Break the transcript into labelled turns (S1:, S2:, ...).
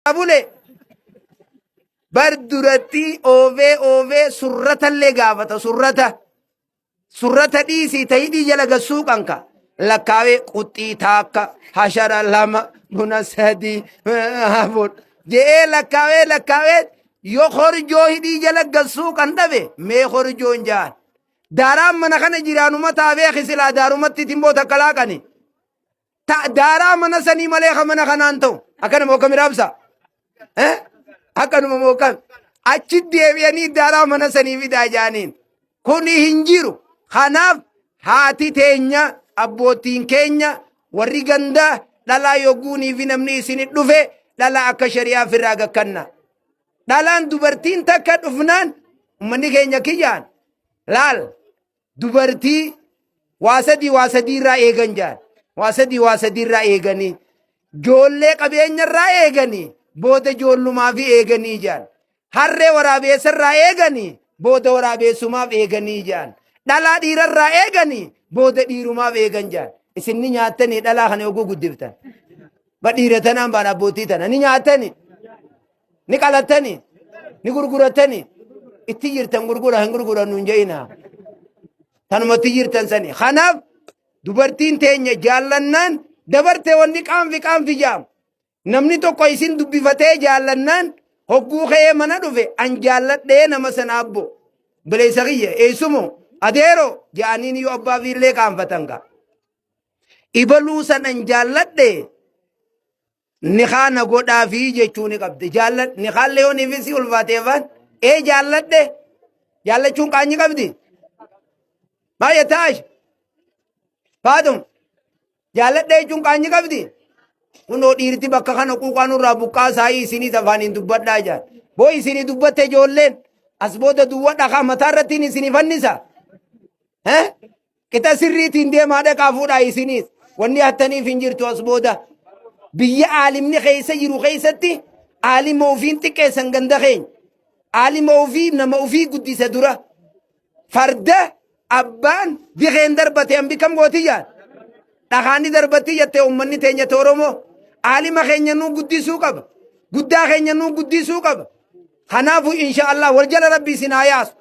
S1: Bule bar duratti oofee oofee surratallee gaafata surrata surrata dhiisii ta'idhii jala gassuu qanka lakkaawee quxxii taakka hashara lama buna sadii afur je'ee lakkaawee lakkaawee yoo korjoo hidhii jala gassuu kan dhabe mee korjoon ja'an daaraan mana kana jiraanuma taabee kisilaa daarumatti timboo takka laaqani Ta daaraa mana sanii malee ka mana kanaan ta'u. Akkanuma akkami raabsa? Eh? Akkanuma moo akkam? Achi deebi'anii daaraa mana sanii fidaa jaaniin. Kuni hin jiru. Kanaaf haati teenya abbootiin keenya warri gandaa dhalaa yogguunii fi namni isin dhufe dhalaa akka shari'aa firraa gakkanna. Dhalaan dubartiin takka dhufnaan uummanni keenya kiyyaan laal Dubartii waa sadii waa sadii irraa eegan jaan. Waa sadii waa sadii irraa eeganii. Joollee qabeenya irraa eeganii booda joollumaaf eeganii jaan. Harree waraabeessa irraa eeganii booda waraabeessumaaf eeganii jaan. Dhalaa dhiira irraa eeganii booda dhiirumaaf eegan jaan. Isin ni nyaattanii dhalaa kana yogguu guddiftan. Ba dhiira tanaan baan abbootii tana ni nyaattanii. Ni qalattani? Ni gurgurattani? Itti jirtan gurgura hin gurgurannu hin je'ina. Tanumatti jirtan sani. Kanaaf dubartiin teenya jaallannaan dabarte wanni qaanfi qaanfi jaamu. Namni tokko isin dubbifatee jaallannaan hogguu ka'ee mana dhufe an jaalladhee nama sana abbo. Bileessa kiyya eessumoo adeeroo ja'aniin yoo abbaa fiillee qaanfatan kaa. Ibaluu san an jaalladhe Nikaa na godhaafii jechuu ni qabdi. Jaalladh nikaallee yoo niif si ulfaate afaan ee jaalladhe jaallachuun qaanyi qabdi. Baay'ee taash Faaxum jaalladhe jechuun qaanyi qabdi. Kunoo dhiirti bakka kana quuqaa nurraa buqqaa saayii isiniis afaaniin dubbadhaa jaan. Boo isinii dubbatte ijoolleen as booda duwwa dhakaa mataa irrattiin isinii fannisa. Eh? Qixa sirriitiin deemaa dhaqaa fuudhaa isiniis. Wanni hattaniif hin jirtu as booda. Biyya aalimni keessa jiru keessatti aalima ofiin xiqqeessan ganda keenya. Aalima ofii nama ofii guddisa dura. Farda abbaan bikeen darbate hambi kam gootiyyaan. Dhakaani darbatti jette uummanni teenya te Oromoo. Aalima keenya nuu guddisuu qaba. Guddaa keenya nuu guddisuu qaba. Kanaafuu insha Allah wal jala rabbi isin haa yaasu.